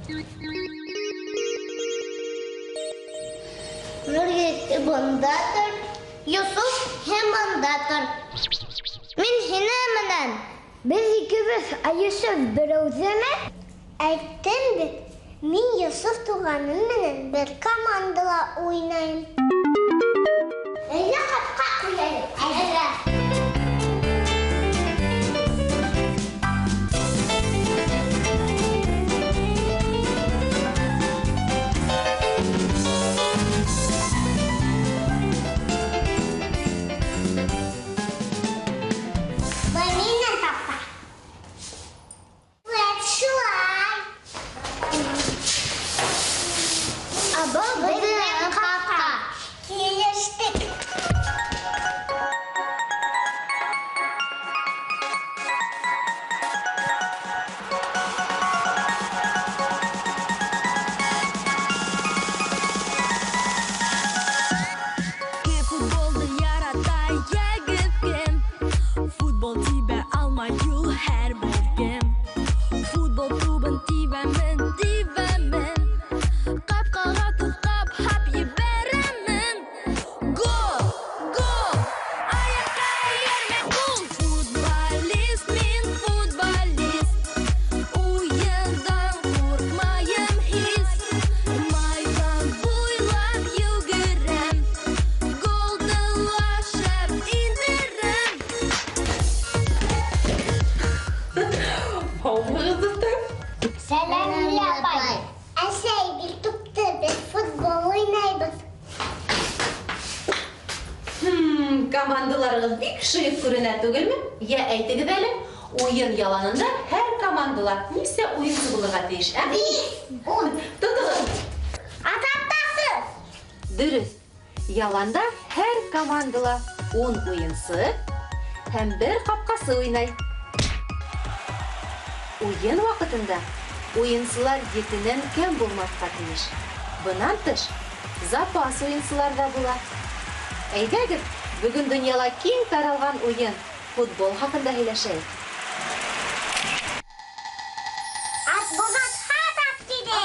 Нургөл, бында тор. Йософ, һин бында тор. Мин һинең менән. Беҙ икебеҙ, ә Йософ берәүҙеме? Әйттем бит, мин Йософ туғаным менән бер командала уйнайым. Әйҙә ҡапҡа ҡуяйыҡ. Әйҙә. Был минең ҡапҡа. Вәт шулай. Ә был беҙҙең ҡапҡа. Килештек. Кем футболды ярата, йәгеҙ кем? Футбол тибә алмай ул һәр бер кем. Футбол тубын тибәмен, тибәмен. Ҡапҡаға тоҫҡап һап ебәрәмен. Гол, гол, аяҡҡа эйәрмәй ҡул. Футболист мин, футболист. Уйындан ҡурҡмайым һис. Майҙан буйлап йүгерәм. Голды ла шәп индерәм. Һаумыһығыҙ, дуҫтар? Сәләм, Лилә апай. Әсәй, бир тупты, беҙ футбол уйнайбыҙ. Командаларығыҙ бик шыйыҡ күренә түгелме? Йә, әйтегеҙ әле, уйын яланында һәр командала нисә уйынсы булырға тейеш, ә? 5, 10. Тотоғоҙ. Атаҡтасы. Дөрөҫ. Яланда һәр командала 10 уйынсы һәм бер ҡапҡасы уйнай. Уйын ваҡытында уйынсылар 7-нән кәм булмаҫҡа тейеш. Бынан тыш, запас уйынсылар ҙа була. Әйҙәгеҙ, бөгөн донъяла киң таралған уйын футбол хаҡында һөйләшәйек. Ат булған хат ат килә.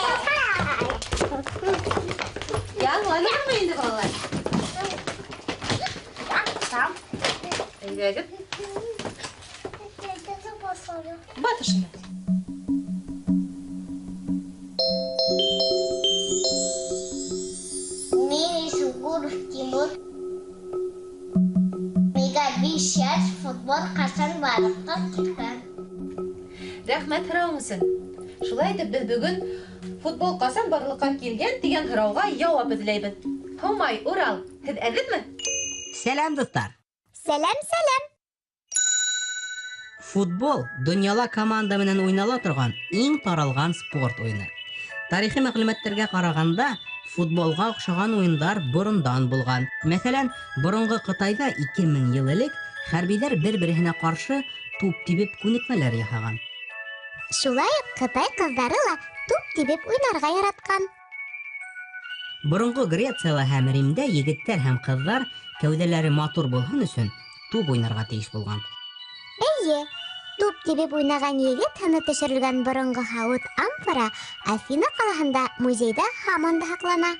Аңланығыҙмы инде, балалар? Әйҙәгеҙ. Баҫ ошоно. Мин Исугуров Тимур. Миңә 5 йәш, футбол ҡасан барлыҡҡа килгән? Рәхмәт һорауың өсөн. Шулай итеп, беҙ бөгөн футбол ҡасан барлыҡҡа килгән тигән һорауға яуап эҙләйбеҙ. Һаумай, Урал, һеҙ әҙерме? Сәләм, дуҫтар. Сәләм, сәләм. Футбол донъяла команда менән уйнала торған иң таралған спорт уйыны. Тарихи мәғлүмәттәргә ҡарағанда, футболға оҡшаған уйындар борондан булған. Мәҫәлән, боронғо Ҡытайҙа 2000 йыл элек хәрбиҙәр бер-береһенә ҡаршы туп тибеп күнекмәләр яһаған. Шулай уҡ Ҡытай ҡыҙҙары ла туп тибеп уйнарға яратҡан. Боронғо Грецияла һәм Римдә егеттәр һәм ҡыҙҙар кәүҙәләре матур булһын өсөн туп уйнарға тейеш булған. Эйе, туп тибеп уйнаған егет һыны төшөрөлгән боронғо һауыт амфора Афина ҡалаһында музейҙа һаман да һаҡлана.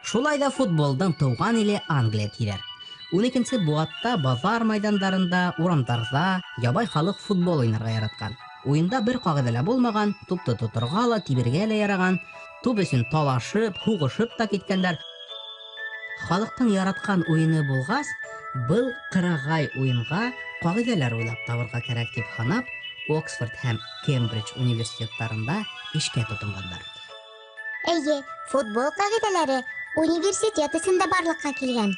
Шулай ҙа футболдың тыуған иле Англия тиҙәр. Ун икенсе быуатта баҙар майҙандарында, урамдарҙа ябай халыҡ футбол уйнарға яратҡан. Уйында бер ҡағиҙә лә булмаған, тупты тоторға ла, тибергә лә яраған. Туп өсөн талашып, һуғышып та киткәндәр. Халыҡтың яратҡан уйыны булғас, был ҡырағай уйынға ҡағиҙәләр уйлап табырға кәрәк тип һанап, Оксфорд һәм Кембридж университеттарында эшкә тотонғандар. Эйе, футбол ҡағиҙәләре университет эсендә барлыҡҡа килгән.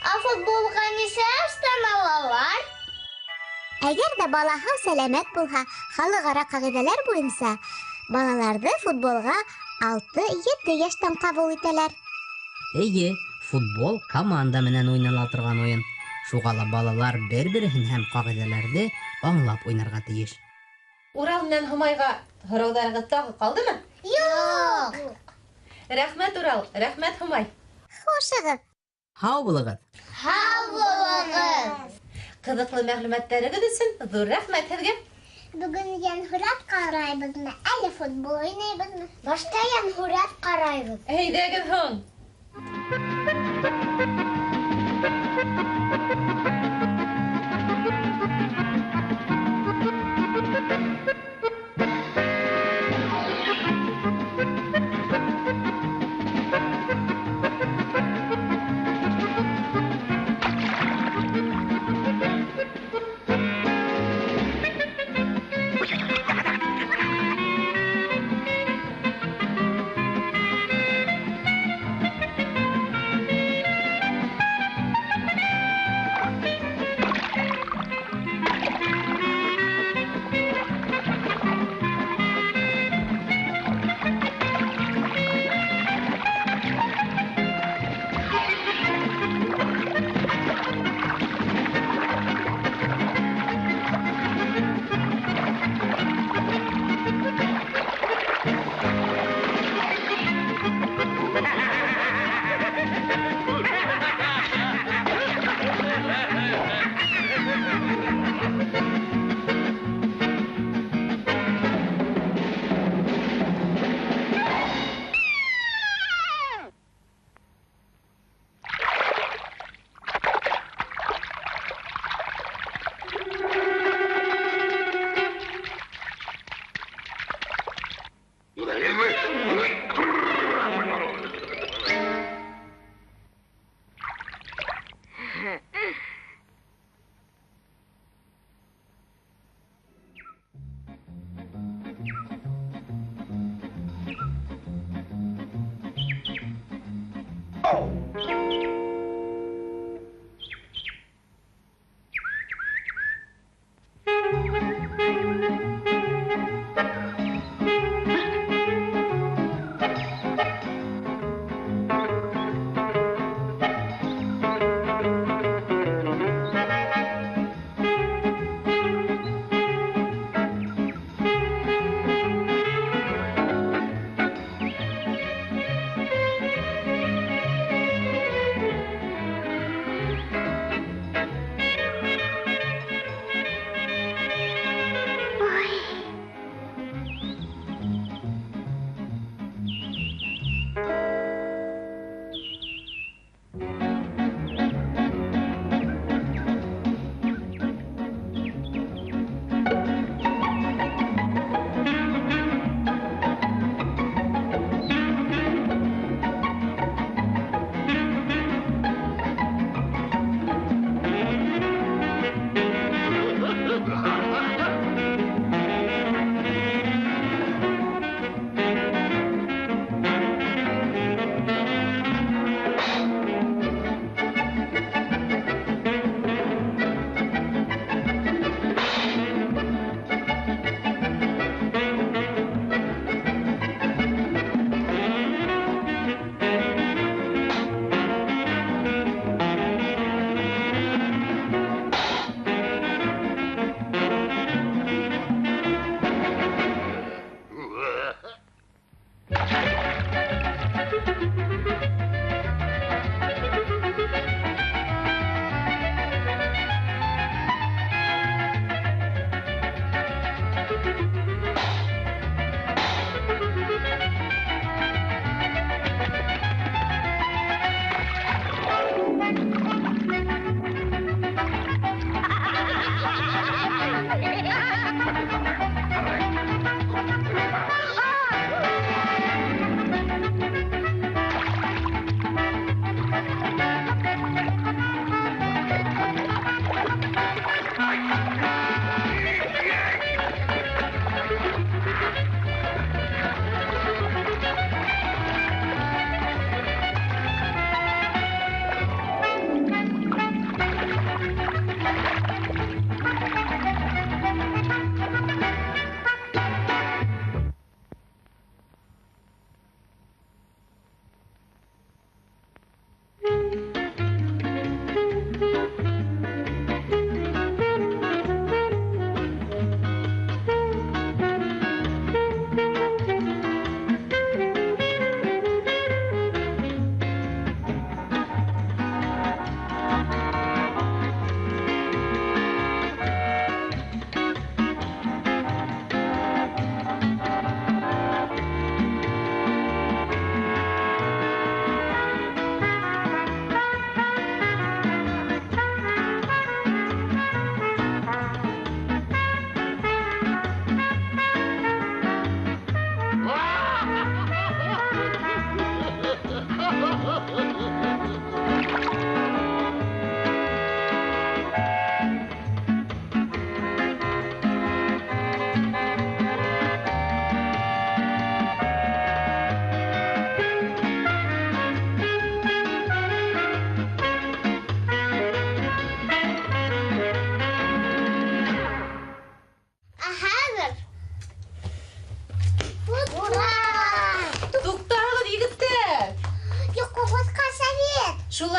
Ә футболға нисә йәштән алалар? Әгәр ҙә бала һау сәләмәт булһа, халыҡ-ара ҡағиҙәләр буйынса балаларҙы футболға алты-ете йәштән ҡабул итәләр. Эйе, футбол команда менән уйнала торған уйын. Шуға ла балалар бер-береһен һәм ҡағиҙәләрҙе аңлап уйнарға тейеш. Урал менән Һомайға һорауҙарығыҙ тағы ҡалдымы? Юҡ. Рәхмәт, Урал, рәхмәт, Һомай. Хушығыҙ. Һау булығыҙ. Һау булығыҙ. Ҡыҙыҡлы мәғлүмәттәрегеҙ өсөн ҙур рәхмәт һеҙгә. Бөгөн йәнһүрәт ҡарайбыҙмы, әллә футбол уйнайбыҙмы? Башта йәнһүрәт ҡарайбыҙ. Әйҙәгеҙ һуң.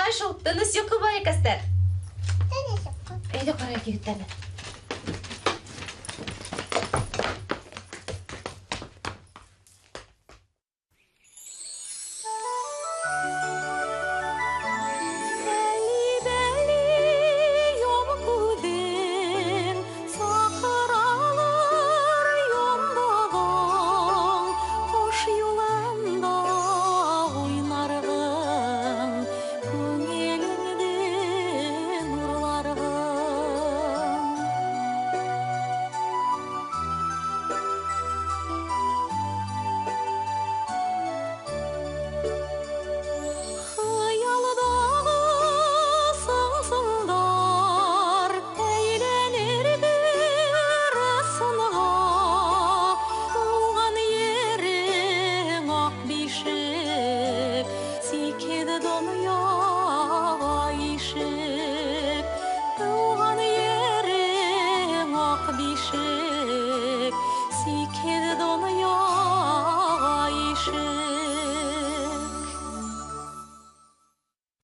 Шулай шул, тыныс йоҡо, бәләкәстәр. Тыныс йоҡо. Әйҙә ҡарайыҡ егеттәрҙе.